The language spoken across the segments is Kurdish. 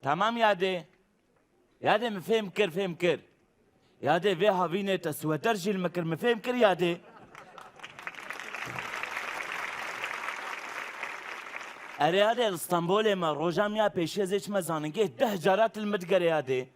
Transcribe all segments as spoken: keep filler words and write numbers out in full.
Tamam yadê. Yadê min fêm kir, fêm kir. Yadê vê havînê te sweter jî li min kir, min fêm kir yadê. Erê yadê li Stenbolê me roja min ya pêşiyê zê çime zanîngeh deh cara tu li min digerê yadê.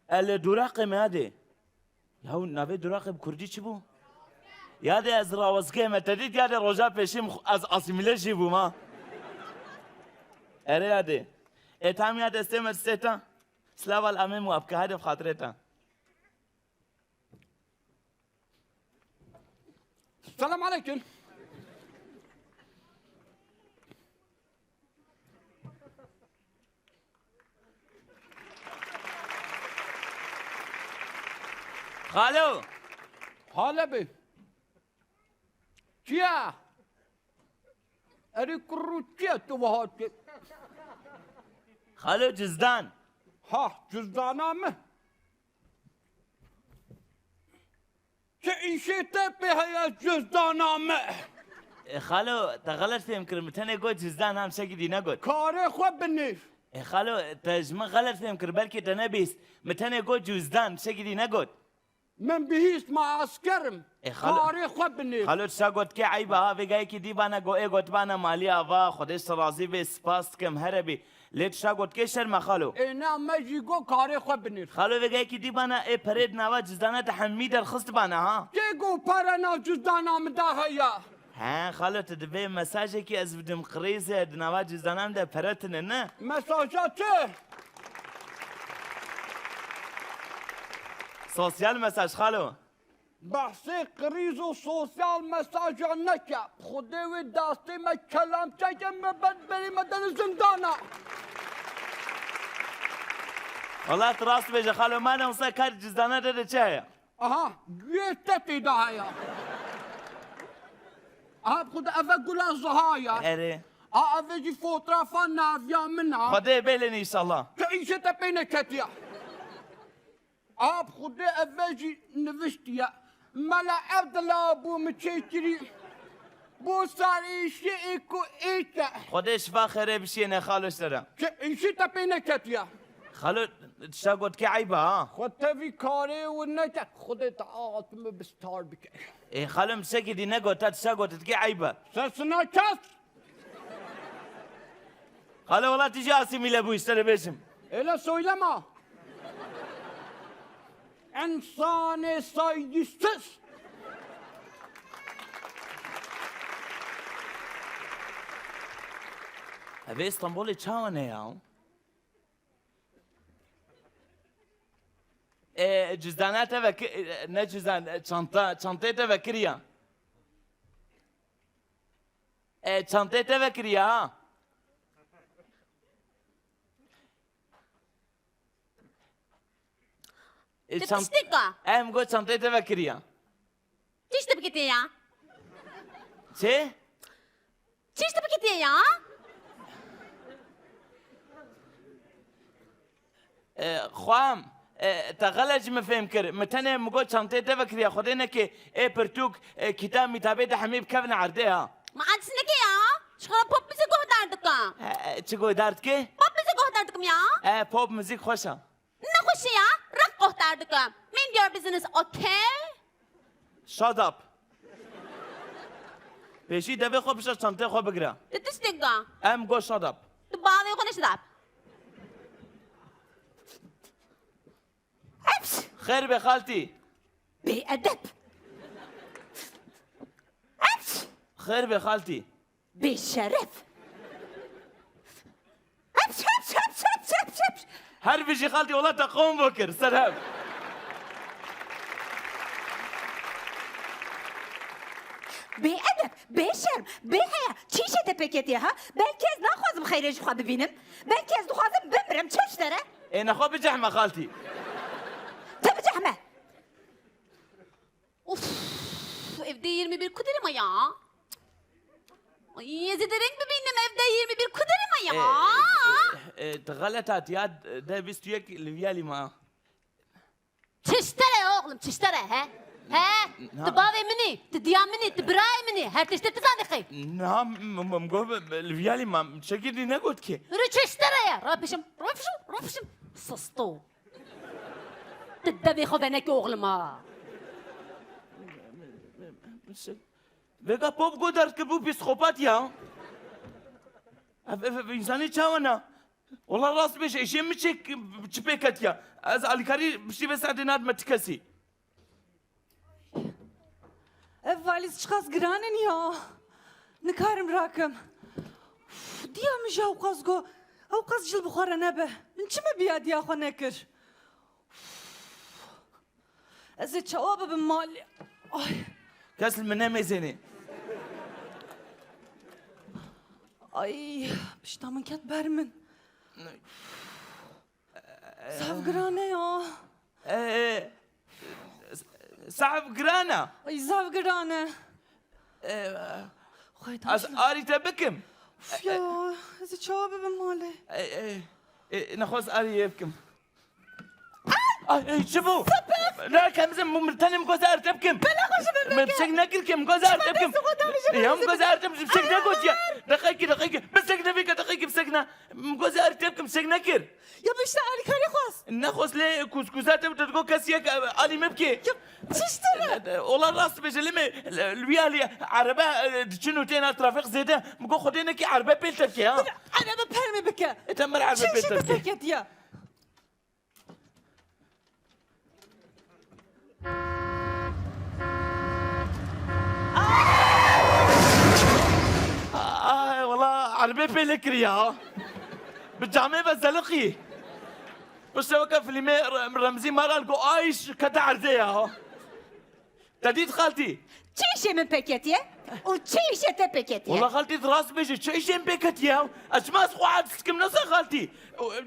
E li Duraqê me yadê. Yaw navê Duraqê bi kurdî çi bû? Yadê ez rawestgehê me te dît yadê roja pêşî min xwe-, ez asîmîle jî bûm ha. Erê yadê. Ê tam ya destê me sê ta. Slava li amê min wa bike hadi bi xatirê te. Selam aleyküm. Xalo. Hale be. Çiya? Erê kurru çiya tu wiha tu? Xalo cizdan. Ha, cizdana min. Çi îşê te pê heye cizdana me? E, xalo, te xelet fêm kir, min tenê got cizdan, ha, tiştekî dî negot. Karê xwe binêr. E, xalo, te ji min xelet fêm kir, belkî te nebîst. Min tenê got cizdan, tiştekî dî negot. Min bihîst ma esker im. E, xalo. Karê xwe binêr. Xalo, tişta got kê eyb e, ha, vêga yekî dî bana go, ê gotibana malî ava, Xwedê ji te razî bê, spas dikim, here bî. Lê tişta got kê şerm e xalo. Ê ne me jî got karê xwe binêr. Xalo vêga yekî dî bana ê perê di nava cizdana te hemî derxist bana ha. Kê got pere nav cizdana min da heye? He xalo tu dibê mesajekî ez bidim qirêze di nava cizdana min de pere tune ne? Mesaja çi? Sosyal mesaj xalo. Behsê qirîz û sosyal mesajan neke. Xwedê wê destê me kelamçeke me ber berê me dene zindana. Wela tu rast bêje xalo, madem wisa kar cizdana de de çi heye? Aha, guhê te tê de heye. Aha, bi Xwedê eve gula ziha ye. Erê. A, eve jî fotoğrafa naviya min a. Xwedê bêlin înşallah. Tu îşê te pê neketiye. A, bi Xwedê eve jî niviştiye. Mela Evdila bû min çêkirî. Bo serê şiê ku êke. Xwedê şifa xêrê bişiyêne xalo ji te re. Çi îşî te pê neketiye? Xalo, tişta got kê eyb e ha? Xwe tevî karê û neke. Xwedê te axaftin min bistar bike. Ê xalo, min tiştekî dî negot, te tişta got dikê eyb e. Sesina kes. Xalo, wela tu jî asîmîle bûyî, ji te re bêjim. Öyle söyleme. İnsanı saygısız. Ev ê Stenbolê çawa ne ya? E, cüzdana te veki-, e, ne cüzdan, e, çanta, çantê te vekiriya. E, çantê te vekiriya ha. E, çant-, tiştek e. Em got çantê te vekiriya. Çi ji te biketiye ya? Çi? Çi ji te biketiye ya? E, xwam, e, te xelet ji min fêm kir. Min tenê min got çantê te vekiriye. Xwedê neke ê pirtûk, e, kitab mîtabê te hemî bikevine erdê ha. Ma ez neke ya. Ji xwe pop müzik guhdar dikim. E, e, çi guhdar dikê? Pop müzik guhdar dikim ya. E, pop müzik xweş e. Nexweşiya, rek guhdar dikim. Mind your business, okay? Shut up. Pêşî devê xwe bişe çantê xwe bigire. Tu tiştek ga. Em go shut up. Tu bavê xwe ne shut up. Eps! Xêr be xaltî. Bêedeb. Eps! Xêr be xaltî. Bêşeref. Heps, heps, heps, heps, heps, heps. Her bijî xaltî, wela te qom bikir, ser hev. Bêedeb, bêşerm, bêheya, çi îşê te pê ketiye ha? Belkî ez naxwazim xeyrê ji xwe bibînim. Belkî ez dixwazim bimirim, çi ji te re? Ê nexwe bicehme xaltî. Tu bicehme. Uf, evde yirmi bir kudirima ya. Ay, ez ê dereng bibînim evde yirmi bir kudirima ya. E, e, e, tu xelet hatiya, de bîst û yek li viyalî ma. Çiştere oğlum, çiştere he? He? Na. Tu bavê min î, tu diya min î, tu birayê min î. Her tiştê tu zanî qey. Na, m-, m-, m-, got, li viyalî ma, çekî dî negot ki. Rû çeşte re ye. Rapişim, rapişim, rapişim. Sisto. Tu devê xwe venekî oxlim ha. Vega pop go derdikir bû psîkopat ya. Ev, ev, ev însanê çawa na? Wela rast bêje, êşê min çi, çi pê ketiya. Ez alîkarî piştî vê saetê nadime ti kesî. Ev valîz çiqas giran in ya. Nikarim rakim. Uf, diya min jî ewqas got, ewqas cil bi xwe re nebe. Min çima bi ya diya xwe nekir? Uf. Ez ê çawa bibim malê? Ay. Kes li min nemêzênê. Ay, pişta min ket ber min. Zaf giran e ya. Ee, zaf giran e. Ay, zaf giran e. Ee, Xwedê ez arî te bikim. Uf ya, ez ê çawa bibim malê? Ee, ee, ee, nexwest arî yê bikim. Ay, ay, çi bû? Ne, kemizim, min tenê min goza erte bikim. Bela xwe ji min bike. Min fişek nekir ki, min goza erte bikim. Ya min goza erte bikim, fişek negotiye. Deqekî, deqekî. Fişek nevike, deqekî, fişek ne. Min goza erte bikim, fişek nekir. Ya pişta alîkarî xwest. Nexwest lê kûzkûza te, te digot kes yek, e, alî min bike. Ya, çiştir e? E, e, ola rast bêje, lê me, li, li wî alî erebe, e, diçin û têna trafîk zêde. Min got Xwedê nekî erebe pêl te bike, ha. Erebe permê bike. E, te min erebe pêl te bike. Çi ketiye? Ay, wela, erbê pê lê kiriya. Bi camê ve zeliqî. Piştre weke filmê Re-, Remzî Maral got, "Ayş kete erdê ya." Te dît xaltî? Çi îşê min pê ketiye û çi îşê te pê ketiye? Wela xaltî, tu rast bêjî, çi îşê min pê ketiye? Ez çima ez xwe aciz dikim, nasa xaltî?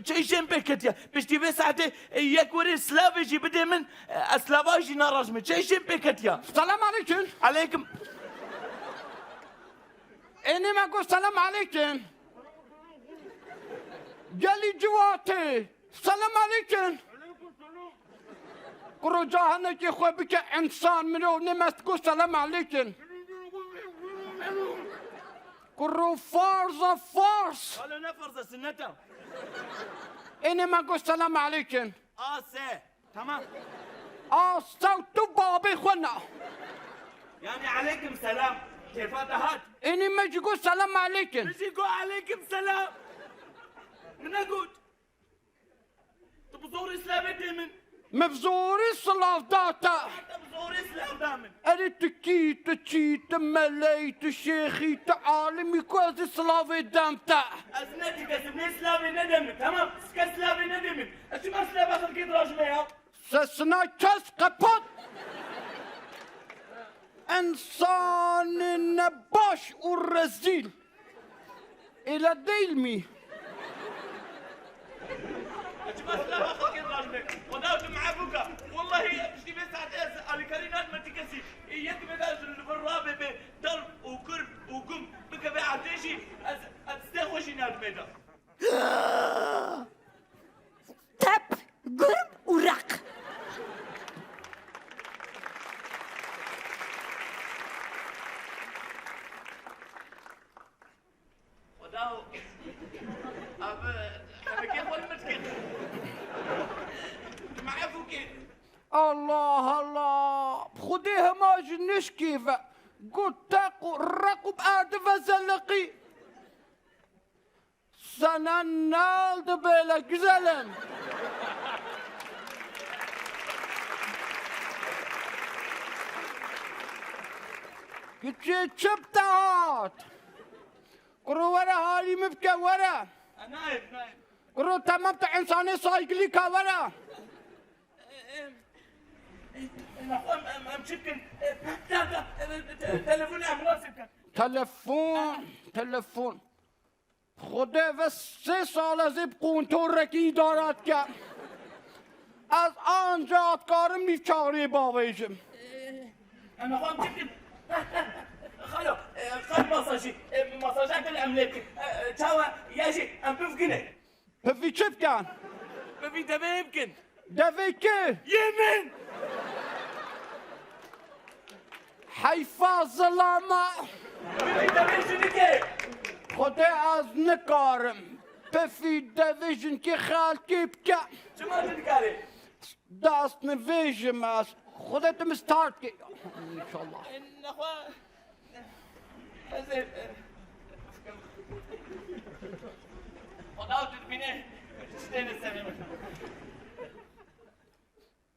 Çi îşê min pê ketiye? Piştî vê saetê, e, yek werê silavê jî bidê min, e, ez silava jî narajime. Çi îşê min pê ketiye? Selam aleykum. Aleykum. Ênê me got selam aleykum. Gelî ciwatê. Selam aleykum. Kuro cahenekê xwe bike insan, mirov nêmest got selam aleykum. Kuro farza farz. Alo, ne farza, sünneta. Ênê me got selam aleykum. A S. Tamam. A S tu babê xwe na. Yani aleykum selam. Kêfa te hat. Ênê me jî got selam aleykum. Min jî got aleykum selam. Min ne got. Tu bi zorê silavê dê min. Min bi zorê silav da te. Te bi zorê silav da min. Erê tu kî, tu çî, tu meley, tu şêxî, tu alimî ku ez ê silavê dem te. Ez ne ti kesim, ne silavê ne de min. Tamam, sike silavê ne de min. Ez çima silava xelkê dirajime ya? Sesina kes qepat. Însanê nebaş û rezîl. Êla değil mi? Çima silava xelkê dirajime? Xweda tu me efû ka. Wallahî piştî vê saetê ez alîkarî nadime ti kesî. Ê yek vê de ji li vir rabe bê derb û kurb û gum bikeve erdê jî ez, ez stê xwe jî nadime da. Tep, gurm û req. Xweda, ev, hemekê xwe li min dikir. Tu me efû kê. Allah Allah! Xwedê hema ji nişkê ve got teq û req û bi erdî ve zeliqî. Sana ne oldu böyle güzelim? Küçüğü çöp de at. Kuru were halimi bike were. Naim, naim. Kuru tamam te insanê saygılı ka were. Em, em, em, em, em çi bikin? Em, em, em, em, te-, telefonê em nasıl bikin? Telefon, telefon. Xwedê ve sê sal ez ê bi kontorekî îdara dikem. Ez anca dikarim nîv çaxirê bavêjim. Em xwe em çi bikin? Xalo, e, qal masajî, e, masaja kil em lê bikin. E, e, çawa ya jî em bivgine. Pivî çi bikin? Pivî devê bikin. Devê kê? Yê min! Heyfa zilama. Wî te vê jinikê. Xwedê ez nikarim. Pifî devê jinkê xelkê bike. Çima tu nikarî? Dest nivêjim ez. Xwedê tu min start kê. Înşallah. Nexwe. Ez ê, Xweda tu dibîne. Çi têne serê min?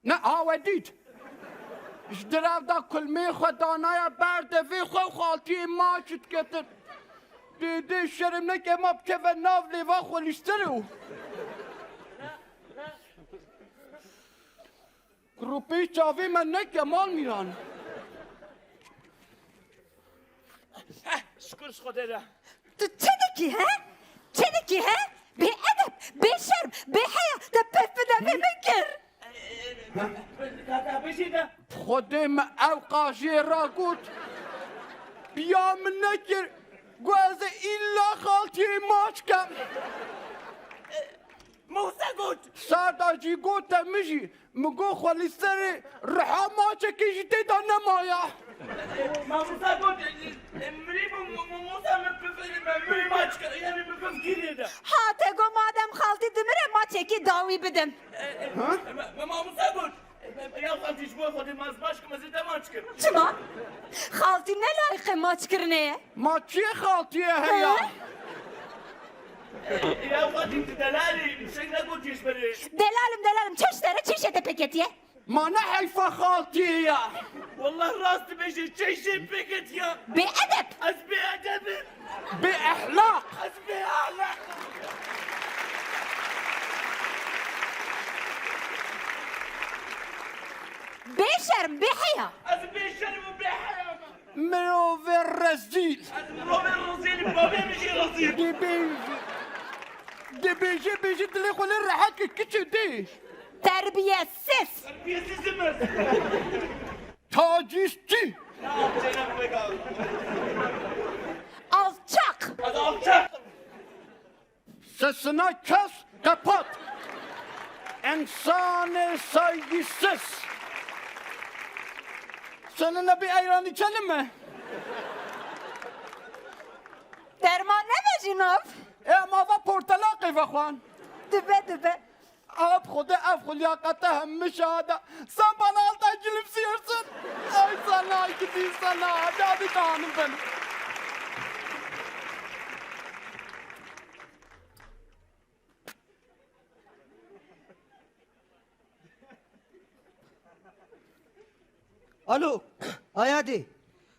Ne, ha we dît. Ji direv de kulmê xwe danaya ber devê xwe û xaltiyê maç diketin. Dê, dê şerm neke ma bikeve nav lêva xwe lîstir û. Grûpê çavê me neke mal mîran. Eh, şikir ji Xwedê re. Tu çi dikî he? Çi dikî he? Bêedeb, bêşerm, bêheya, te pef bi devê min kir. Kaka bişî de. Xwedê me ew qajê re got. Biya min nekir. Got ez ê îlla xaltiyê maç kem. Mûsa got. Serda jî got te min jî. Min got xwe li serê riha maçekê jî tê de nemaye. Ma Mûsa got, mirî bû, Mû-, Mû-, Mûsa min pifirî, min mirî maç kir, yanî min pif gîrê de. Ha, te got madem xaltî dimire maçekî dawî bidim. Ha? Ma, ma Mûsa got, ya xaltî ji bo Xwedê ma ez maç kim, ez ê te maç kim. Çima? Xaltî ne layiqê maç kirinê ye? Ma çiyê xaltiyê heye? He? Ya xaltî tu delalî, şek ne gotiye ji berê. Delalim, delalim, çeş dere, çeşê te peketiye. Ma ne heyfa xaltiyê ya? Wallah rast dibêje, çeşê peketiya. Bêedeb. Ez bêedeb im. Bêehlaq. Ez bêehlaq. Bêşerm, bêheya. Ez bêşerm û bêheya me. Mirovê rezîl. Ez mirovê rezîl im, bavê min jî rezîl. Dibê-, dibêje bêje dilê xwe lê rehet ke kiçê dê. Terbiyesiz. Terbiyesiz im ez. Tacîzçî. Ya, çênek vega. Alçak. Ez alçak. Sesine kes, kapat. Însanê saygısız. Seninle bir ayran içelim mi? Derman neme jî nav? E, ama va portalaqê vexwan. Dibe, dibe. Ab Xwedê ev xwe liyaqete hemî şahada. Sen bana alta gülümsüyorsun. Ay sana, gidi sana. Hadi, hadi, kahanım benim. Alo, ha yadê.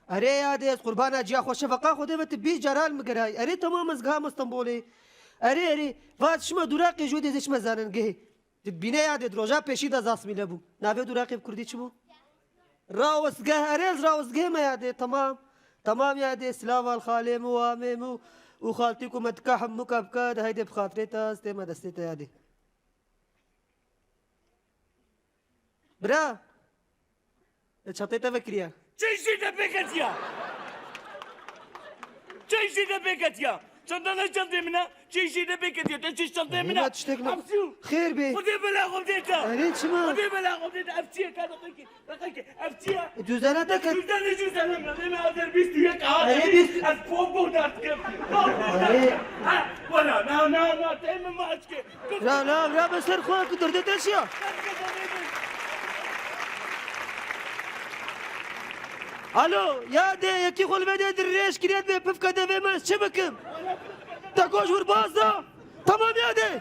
Erê yadê, ez qurbana ciya xwe şefeqa Xwedê ve, tu bîst caran min giray. Erê temam, ez giham Stenbolê. Erê, erê, va çima duraqê jû dê zê çime zanengehê. Tu bîne yadê, di roja pêşî de zasmîle bû. Navê duraqê bi kurdî çi bû? Rawestgeh, erê ez rawestgehê me yadê, temam. Temam yadê, silav al xalê min û amê min û, û xaltî ku me dika hemû ka bika, de heydê bi xatirê te, ez tême destê te yadê. Bira. E, çatê te vekiriye. Çeşî te pêketiya. Çeşî te pêketiya. Çanta ne çantê min e? Çeşî te pêketiya. Te çeş çantê min e. Hêna tiştek ne. Apsî. Xêr bê. Xwedê bela xwe bidê te. Erê çima? Xwedê bela xwe bidê te. Ev çi ye ka deqekî? Deqekî. Ev çi ye? E, cüzdana te ket. Cüzdanê cüzdanê min. Lê me ezer bîst û yek a. Erê bîst. Ez pop bo dert kim. Pop bo dert. Erê. Ha, wala, na, na, na, te min maç kir. Ra, ra, ra, be ser xwe, tu derdê te çi ya? Alo, yadê, yekî xwe li vê dê dirêj kiriye, dibê pifke devê me, ez çi bikim? Te goş wir baz da. Tamam yadê.